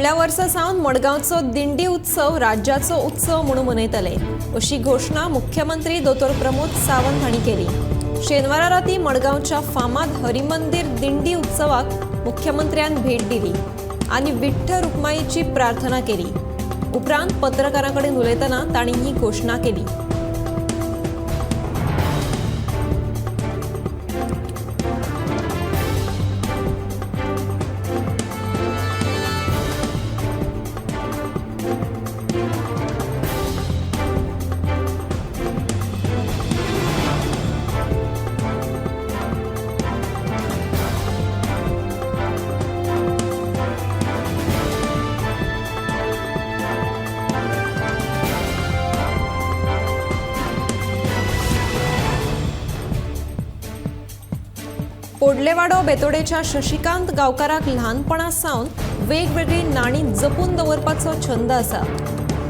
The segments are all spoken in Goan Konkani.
फुडल्या वर्सा सावन मडगांवचो दिंडी उत्सव राज्याचो उत्सव म्हणून मनयतले अशी घोशणा मुख्यमंत्री दोतोर प्रमोद सावंत हांणी केली. शेनवारा राती मडगांवच्या फामाद हरिमंदिर दिंडी उत्सवाक मुख्यमंत्र्यान भेट दिली आनी विठ्ठल रुक्माईची प्रार्थना केली. उपरांत पत्रकारां कडेन उलयतना तांणी ही घोशणा केली. पोडलेवाडो बेतोडेच्या शशिकांत गांवकाराक ल्हानपणा सावन वेगवेगळी नाणी जपून दवरपाचो छंद आसा.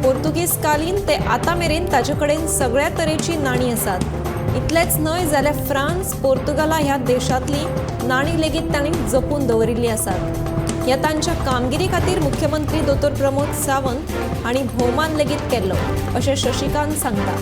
पोर्तुगीज कालीन ते आतां मेरेन ताचे कडेन सगळ्या तरेची नाणी आसात. इतलेंच न्हय जाल्यार फ्रांस, पोर्तुगाला ह्या देशांतली नाणी लेगीत तांणी जपून दवरिल्ली आसात. ह्या तांच्या कामगिरी खातीर मुख्यमंत्री दोतोर प्रमोद सावंत हांणी भोवमान लेगीत केल्लो अशें शशिकांत सांगता.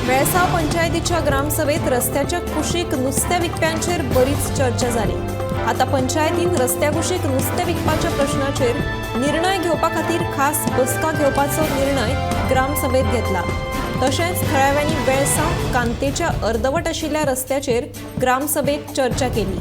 वेळसांव पंचायतीच्या ग्रामसभेत रस्त्याच्या कुशीक नुस्तें विकप्यांचेर बरीच चर्चा जाली. आतां पंचायतीन रस्त्या कुशीक नुस्तें विकपाच्या प्रश्नाचेर निर्णय घेवपा खातीर खास बसका घेवपाचो निर्णय ग्रामसभेत घेतला. तशेंच थळाव्यांनी वेळसांव कांतेच्या अर्दवट आशिल्ल्या रस्त्याचेर ग्रामसभेत चर्चा केली.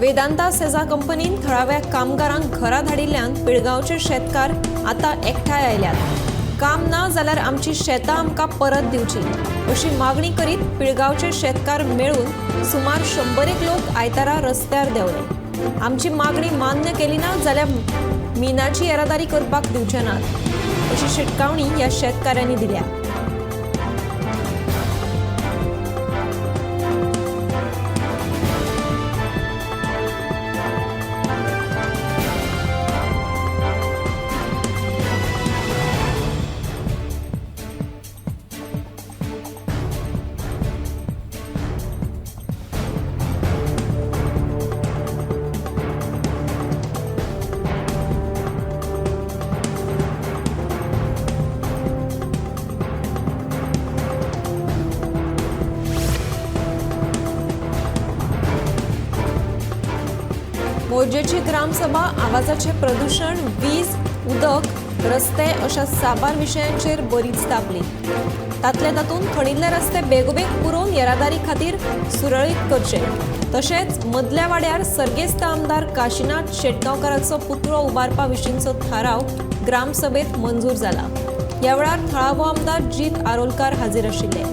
वेदांता सेझा कंपनीन थळाव्या कामगारांक घरा धाडिल्ल्यान पिळगांवचे शेतकार आतां एकठांय आयल्यात. काम ना जाल्यार आमची शेतां आमकां परत दिवची अशी मागणी करीत पिळगांवचे शेतकार मेळून सुमार 100 लोक आयतारा रस्त्यार देंवले. आमची मागणी मान्य केली ना जाल्यार मिनाची येरादारी करपाक दिवचे नात अशी शिटकावणी ह्या शेतकारांनी दिल्या. मोरजेची ग्रामसभा आवाजाचे प्रदूषण, वीज, उदक, रस्ते अशा साबार विशयांचेर बरीच तापली. तातले तातूंत खणिल्ले रस्ते बेगोबेग पुरोवन येरादारी खातीर सुरळीत करचे, तशेंच मदल्या वाड्यार सर्गेस्त आमदार काशीनाथ शेटगांवकाराचो पुतळो उबारपा विशींचो थाराव ग्रामसभेत मंजूर जाला. ह्या वेळार थळावो आमदार जीत आरोलकार हाजीर आशिल्ले.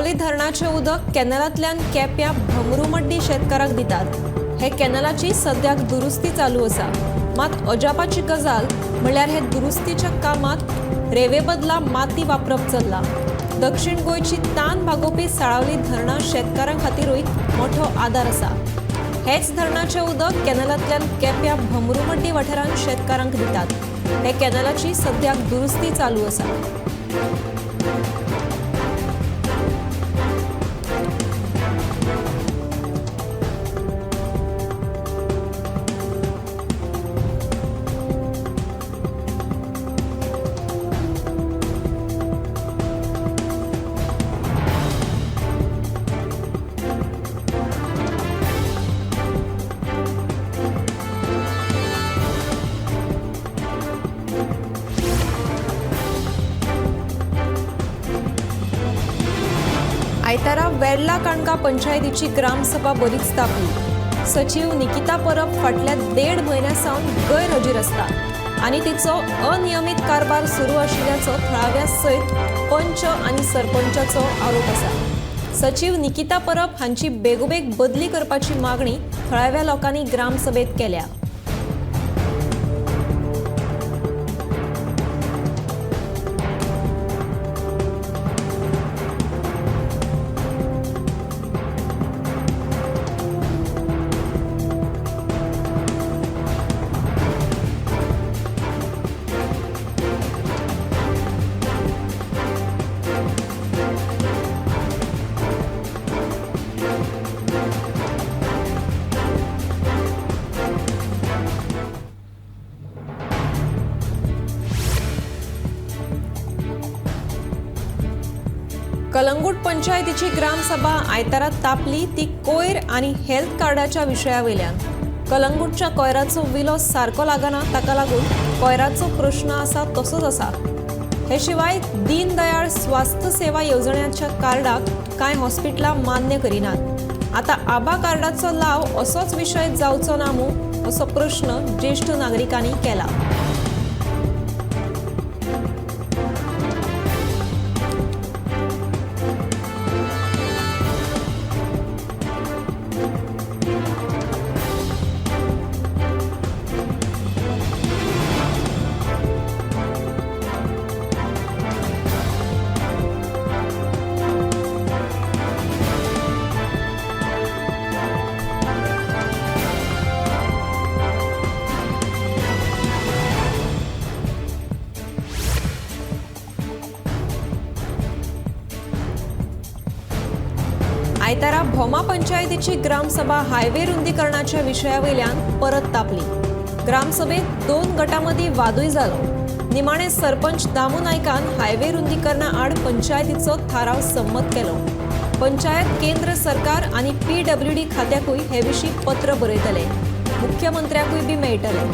साळावली धरणाचें उदक कॅनलांतल्यान केप्यां भंगरूमड्डी शेतकारांक दितात. हे कॅनलाची सद्याक दुरुस्ती चालू आसा. मात अजापाची गजाल म्हणल्यार हे दुरुस्तीच्या कामांत रेवे बदला माती वापरप चल्ला. दक्षिण गोंयची तान भागोवपी साळावली धरणां शेतकारां खातीरूय मोठो आदार आसा. हेच धरणाचें उदक कॅनलांतल्यान केप्यां भंगरूमड्डी वाठारांत शेतकारांक दितात. हे कॅनलाची सद्याक दुरुस्ती चालू आसा. आयतारा वेर्ला काणका पंचायतीची ग्रामसभा बरीच तापली. सचीव निकिता परब फाटल्या 1.5 म्हयन्या सावन गैरहजीर आसता आनी तिचो अनियमीत कारभार सुरू आशिल्ल्याचो थळाव्या सयत पंच आनी सरपंचाचो आरोप आसा. सचीव निकिता परब हांची बेगोबेग बदली करपाची मागणी थळाव्या लोकांनी ग्रामसभेत केल्या. कलंगूट पंचायतीची ग्रामसभा आयतारा तापली ती कोयर आनी हेल्थ कार्डाच्या विशया वयल्यान. कलंगूटच्या कोयराचो विलो सारको लागना, ताका लागून कोयराचो प्रश्न आसा तसोच आसा. हे शिवाय दीनदयाळ स्वास्थ्य सेवा येवजण्याच्या कार्डाक कांय हॉस्पिटलां मान्य करिनात. आतां आबा कार्डाचो लाव असोच विशय जावचो ना मूं असो प्रश्न ज्येश्ठ नागरिकांनी केला. आयतारा भोमा पंचायतीची ग्रामसभा हायवे रुंदीकरणाच्या विशया वयल्यान परत तापली. ग्रामसभेत 2 गटां मदीं वादूय जालो. निमाणे सरपंच दामू नायकान हायवे रुंदीकरणा आड पंचायतीचो थाराव संमत केलो. पंचायत केंद्र सरकार आनी PWD खात्याकूय हे विशीं पत्र बरयतले. मुख्यमंत्र्याकूय बी मेळटले.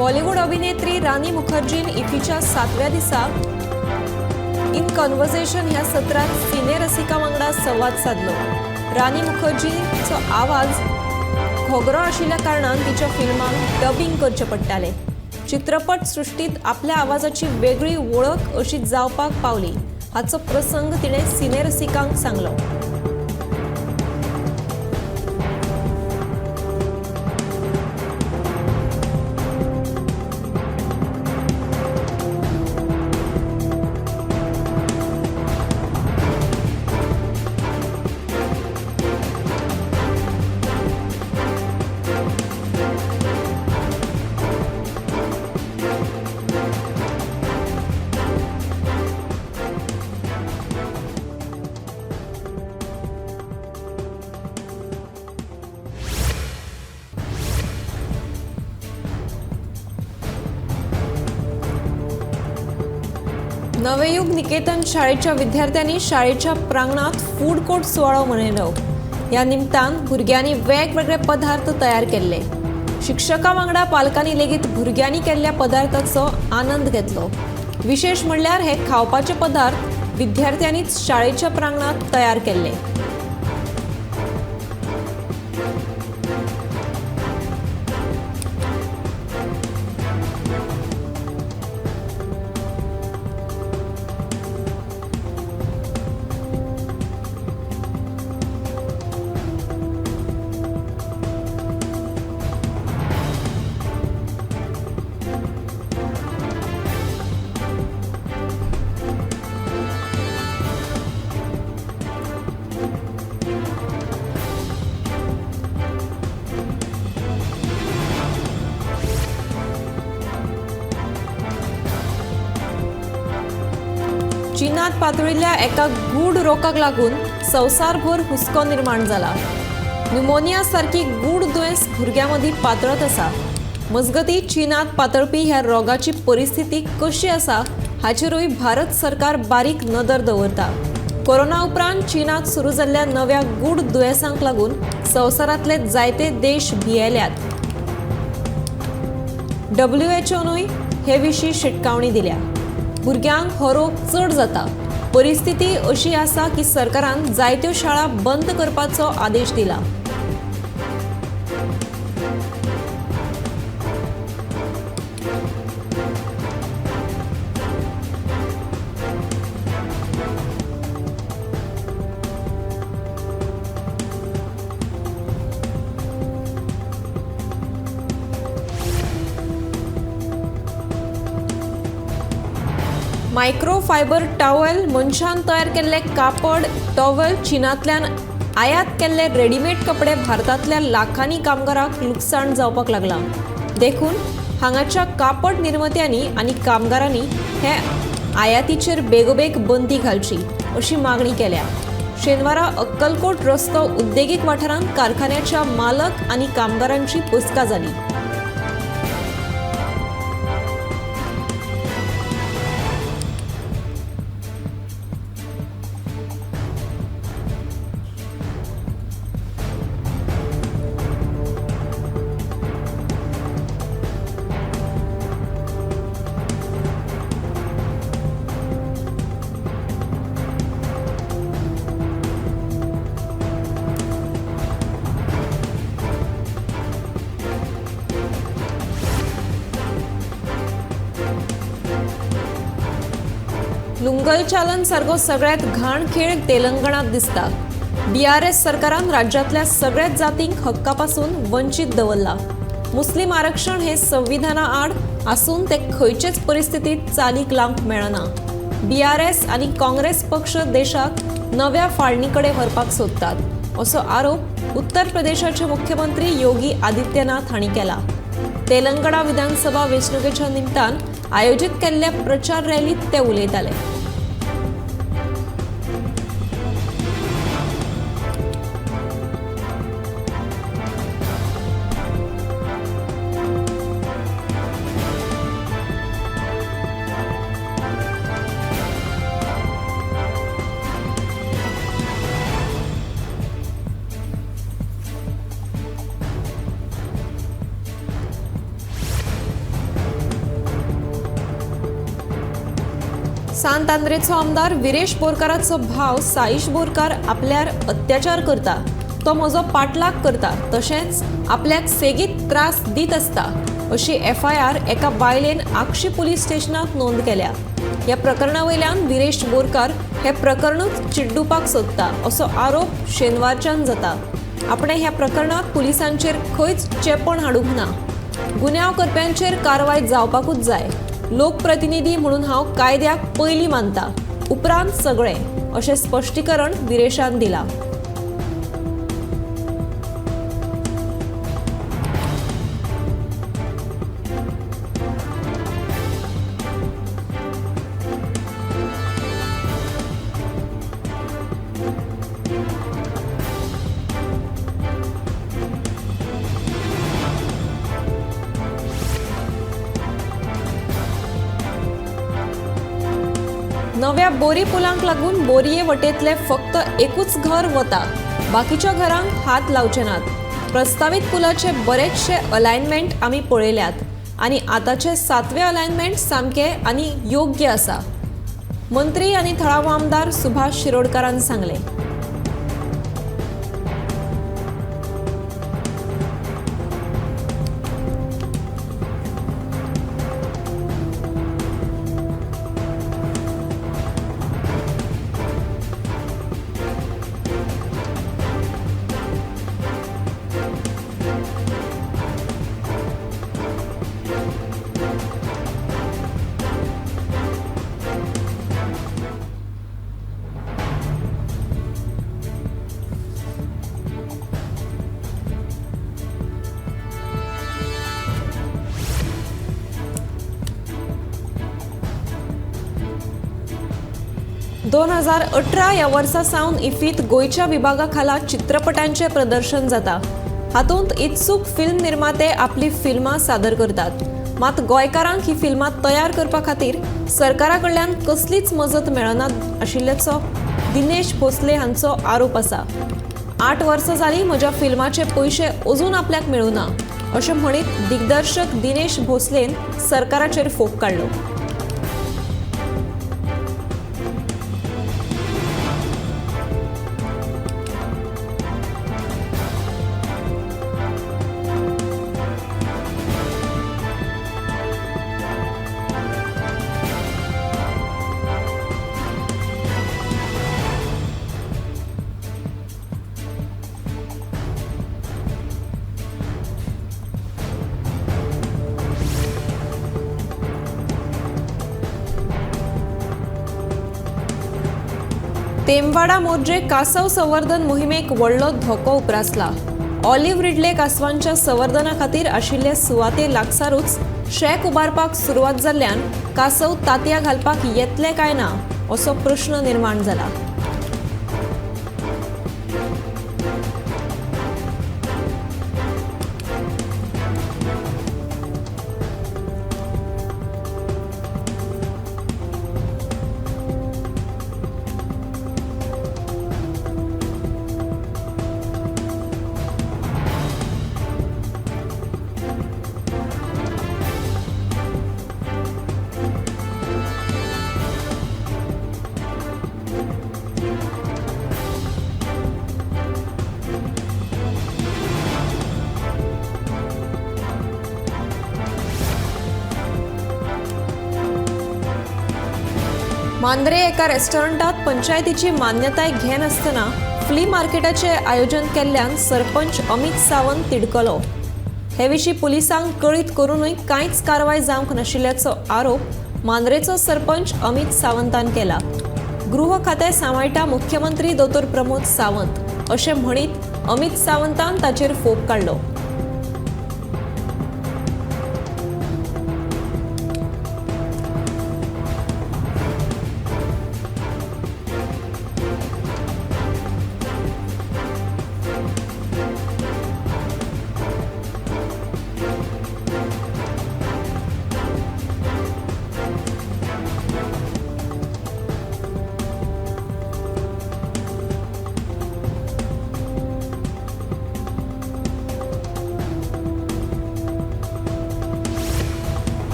बॉलिवूड अभिनेत्री रानी मुखर्जीन इफीच्या 7व्या दिसा इन कन्वर्सेशन ह्या सत्रांत सिने रसिका वांगडा संवाद सादलो. रानी मुखर्जीचो आवाज घोगरो आशिल्ल्या कारणान तिच्या फिल्मांक डबिंग करचें पडटालें. चित्रपट सृश्टींत आपल्या आवाजाची वेगळी वळख अशी जावपाक पावली हाचो प्रसंग तिणें सिने रसिकांक सांगलो. नवयुग निकेतन शाळेच्या विद्यार्थ्यांनी शाळेच्या प्रांगणात फूड कोर्ट सुवाळो मनयलो. ह्या निमतान भुरग्यांनी वेगवेगळे पदार्थ तयार केल्ले. शिक्षकां वांगडा पालकांनी लेगीत भुरग्यांनी केल्ल्या पदार्थाचो आनंद घेतलो. विशेष म्हणल्यार हे खावपाचे पदार्थ विद्यार्थ्यांनीच शाळेच्या प्रांगणात तयार केल्ले. चीनात पातळिल्ल्या एका गूढ रोगाक लागून संवसारभर हुस्को निर्माण जाला. न्युमोनिया सारकी गूढ दुयेंस भुरग्यां मदीं पातळत आसा. मजगतीं चीनात पातळपी ह्या रोगाची परिस्थिती कशी आसा हाचेरूय भारत सरकार बारीक नदर दवरता. कोरोना उपरांत चीनात सुरू जाल्ल्या नव्या गूढ दुयेंसांक लागून संवसारांतले जायते देश भियेल्यात. WHOनूय हे विशीं शिटकावणी दिल्या. भुरग्यांक हो रोग चड जाता. परिस्थिती अशी आसा की सरकारान जायत्यो शाळा बंद करपाचो आदेश दिला. मायक्रोफायबर टॉवेल मनशान तयार केल्ले कापड टॉवेल चीनांतल्यान आयात केल्ले रेडीमेड कपडे भारतांतल्या लाखांनी कामगारांक लुकसाण जावपाक लागलां. देखून हांगाच्या कापड निर्मात्यांनी आनी कामगारांनी हे आयातीचेर बेगोबेग बंदी घालची अशी मागणी केल्या. शेनवारा अक्कलकोट रस्तो उद्देगीक वाठारांत कारखान्याच्या मालक आनी कामगारांची बसका जाली. लुंगल चालन सारको सगळ्यात घाण खेळ तेलंगणात दिसता. BRS सरकारान राज्यांतल्या सगळ्याच जातींक हक्कापासून वंचीत दवरला. मुस्लीम आरक्षण हे संविधाना आड आसून ते खंयचेच परिस्थितीत चालीक लावंक मेळना. BRS आनी काँग्रेस पक्ष देशाक नव्या फाळणी कडेन व्हरपाक सोदतात असो आरोप उत्तर प्रदेशाचे मुख्यमंत्री योगी आदित्यनाथ हांणी केला. तेलंगणा विधानसभा वेंचणुकेच्या निमतान आयोजित केल्ल्या प्रचार रॅलीत ते उलयताले. सांत आंद्रेचो आमदार विरेश बोरकाराचो भाव साईश बोरकार आपल्यार अत्याचार करता, तो म्हजो पाटलाग करता, तशेंच आपल्याक सेगीत त्रास दीत आसता अशी FIR एका बायलेन आगशी पुलीस स्टेशनात नोंद केल्या. ह्या प्रकरणा वयल्यान विरेश बोरकार हे प्रकरणूच चिड्डुपाक सोदता असो आरोप शेनवारच्यान जाता. आपणे ह्या प्रकरणात पुलिसांचेर खंयच चेपण हाडूंक ना. गुन्यांव करप्यांचेर कारवाय जावपाकूच जाय. लोकप्रतिनिधी म्हणून हांव कायद्याक पयलीं मानता, उपरांत सगळें, अशें स्पश्टीकरण विरेशान दिलां. बोरी पुलांक लागून बोरये वटेंतले फक्त एकूच घर वता, बाकीच्या घरांक हात लावचे नात. प्रस्तावीत पुलाचे बरेचशे अलायनमेंट आमी पळयल्यात आनी आतांचे 7वें अलायनमेंट सामकें आनी योग्य आसा, मंत्री आनी थळावो आमदार सुभाष शिरोडकारान सांगलें. दोन 2018 ह्या वर्सा सावन इफ्फींत गोंयच्या विभागा खाला चित्रपटांचें प्रदर्शन जाता. हातूंत इत्सूक फिल्म निर्माते आपली फिल्मां सादर करतात. मात गोंयकारांक ही फिल्मां तयार करपा खातीर सरकारा कडल्यान कसलीच मजत मेळना आशिल्ल्याचो दिनेश भोसले हांचो आरोप आसा. 8 वर्सां जालीं म्हज्या फिल्माचे पयशे अजून आपल्याक मेळूना अशें म्हणीत दिग्दर्शक दिनेश भोसलेन सरकाराचेर फोग काडलो. तेमवाडा मोरजे कासव संवर्धन मोहिमेक व्हडलो धोको उप्रासला. ऑलिव्ह रिडले कासवांच्या संवर्धना खातीर आशिल्ले सुवाते लागसारूच शॅक उबारपाक सुरवात जाल्ल्यान कासव तांतयां घालपाक येतले काय ना असो प्रश्न निर्माण जाला. मांद्रे एका रेस्टॉरंटात पंचायतीची मान्यताय घेनासतना फ्ली मार्केटाचे आयोजन केल्ल्यान सरपंच अमित सावंत तिडकलो. हे विशीं पुलिसांक कळीत करूनय कांयच कारवाय जावंक नाशिल्ल्याचो आरोप मांद्रेचो सरपंच अमित सावंतान केला. गृह खातें सांबाळटा मुख्यमंत्री दोतोर प्रमोद सावंत अशें म्हणीत अमित सावंतान ताचेर फोग काडलो.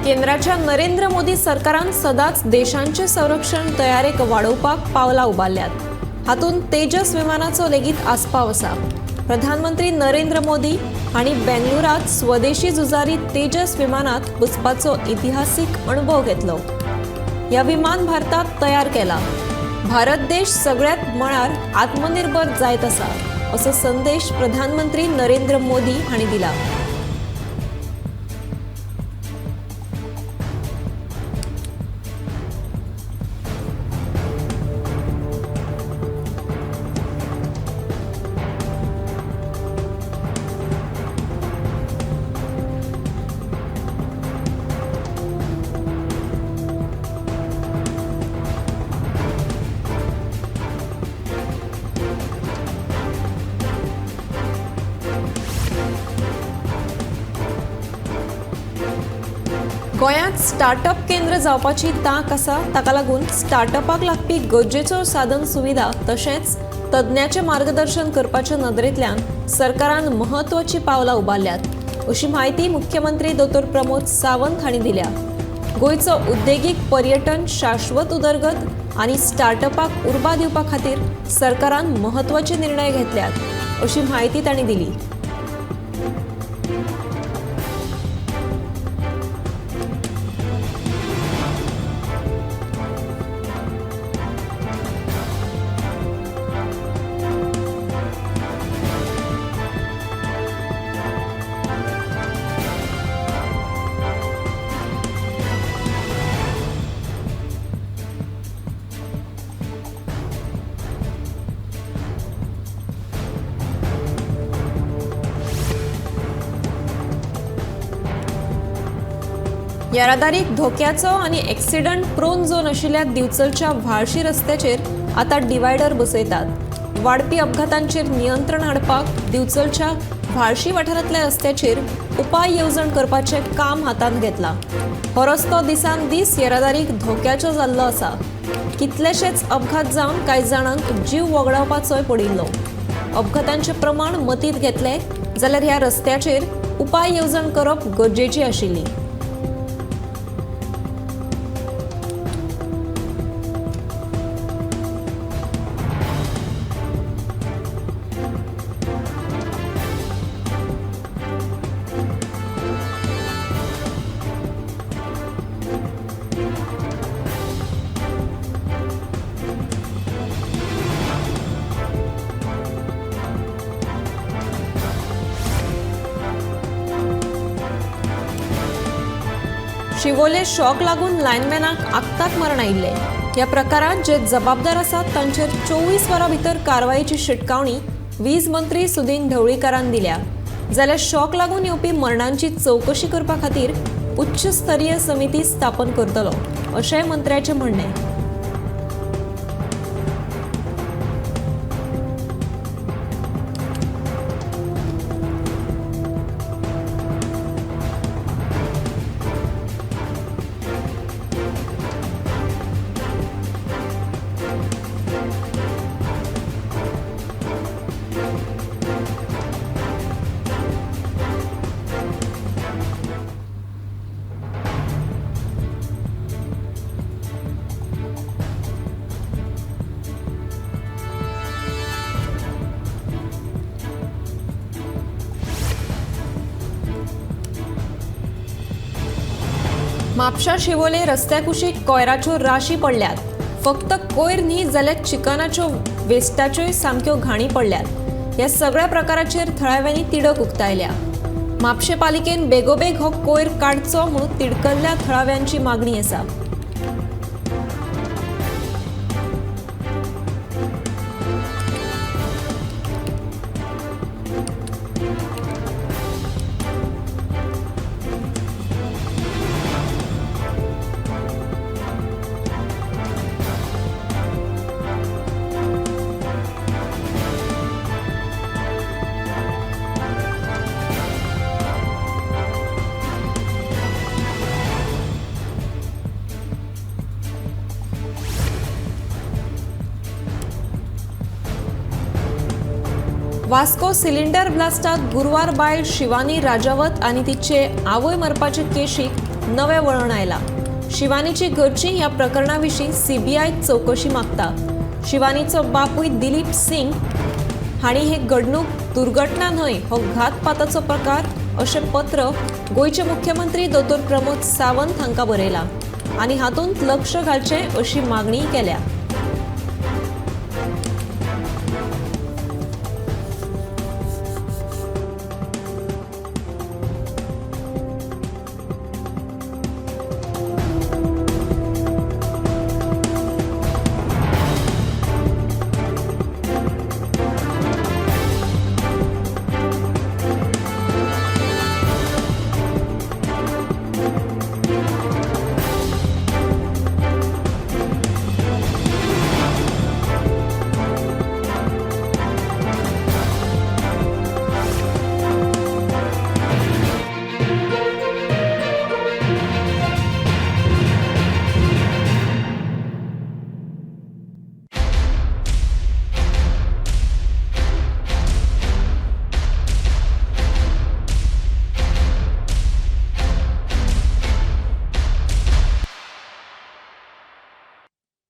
केंद्राच्या नरेंद्र मोदी सरकारान सदांच देशांचे संरक्षण तयारेक वाडोवपाक पावलां उबारल्यात. हातूंत तेजस विमानाचो लेगीत आस्पाव आसा. प्रधानमंत्री नरेंद्र मोदी हांणी बेंगळुरात स्वदेशी झुजारी तेजस विमानात बसपाचो इतिहासीक अणभव घेतलो. ह्या विमान भारतात तयार केला. भारत देश सगळ्यात मळार आत्मनिर्भर जायत आसा असो संदेश प्रधानमंत्री नरेंद्र मोदी हांणी दिला. गोंयांत स्टार्टअप केंद्र जावपाची तांक आसा. ताका लागून स्टार्टअपाक लागपी गरजेच्यो साधन सुविधा तशेंच तज्ञाचें मार्गदर्शन करपाच्या नदरेंतल्यान सरकारान म्हत्वाचीं पावलां उबारल्यात अशी म्हायती मुख्यमंत्री दोतोर प्रमोद सावंत हांणी दिल्या. गोंयचो उद्देगीक पर्यटन शाश्वत उदरगत आनी स्टार्टअपाक उर्बा दिवपा खातीर सरकारान म्हत्वाचे निर्णय घेतल्यात अशी म्हायती तांणी दिली. येरादारीक धोक्याचो आनी एक्सिडंट प्रोन झोन आशिल्ल्या दिवचलच्या व्हाळशी रस्त्याचेर आतां डिवायडर बसयतात. वाडपी अपघातांचेर नियंत्रण हाडपाक दिवचलच्या व्हाळशी वाठारांतल्या रस्त्याचेर उपाय येवजण करपाचें काम हातांत घेतलां. हो रस्तो दिसान दीस येरादारीक धोक्याचो जाल्लो आसा. कितलेशेच अपघात जावन कांय जाणांक जीव वगडावपाचोय पडिल्लो. अपघातांचें प्रमाण मतींत घेतलें जाल्यार ह्या रस्त्याचेर उपाय येवजण करप गरजेची आशिल्ली. शिवोले शॉक लागून लायनमॅनाक आक्ताक मरण आयिल्लें. ह्या प्रकारांत जे जबाबदार आसात तांचेर 24 वरां भितर कारवायेची शिटकावणी वीज मंत्री सुदिन ढवळीकारान दिल्या. जाल्यार शॉक लागून येवपी मरणांची चवकशी करपा खातीर उच्च स्तरीय समिती स्थापन करतलो अशेंय मंत्र्याचें म्हणणें. म्हापशा शिवोले रस्त्या कुशीक कोयराच्यो राशी पडल्यात. फक्त कोयर न्ही जाल्यार चिकनाच्यो वेस्टाच्योय सामक्यो घाणी पडल्यात. ह्या सगळ्या प्रकाराचेर थळाव्यांनी तिडक उक्तायल्या. म्हापशें पालिकेन बेगोबेग हो कोयर काडचो म्हणून तिडकल्ल्या थळाव्यांची मागणी आसा. वास्को सिलिंडर ब्लास्टात गुरवार बायल शिवानी राजावत आनी तिचे आवय मरपाचे केशीक नवें वळण आयलां. शिवानीची घरची ह्या प्रकरणा विशीं सीबीआय चवकशी मागता. शिवानीचो बापूय दिलीप सिंग हांणी हे घडणूक दुर्घटना न्हय, हो घातपाताचो प्रकार अशें पत्र गोंयचे मुख्यमंत्री दोतोर प्रमोद सावंत हांकां बरयलां आनी हातूंत लक्ष घालचें अशी मागणी केल्या.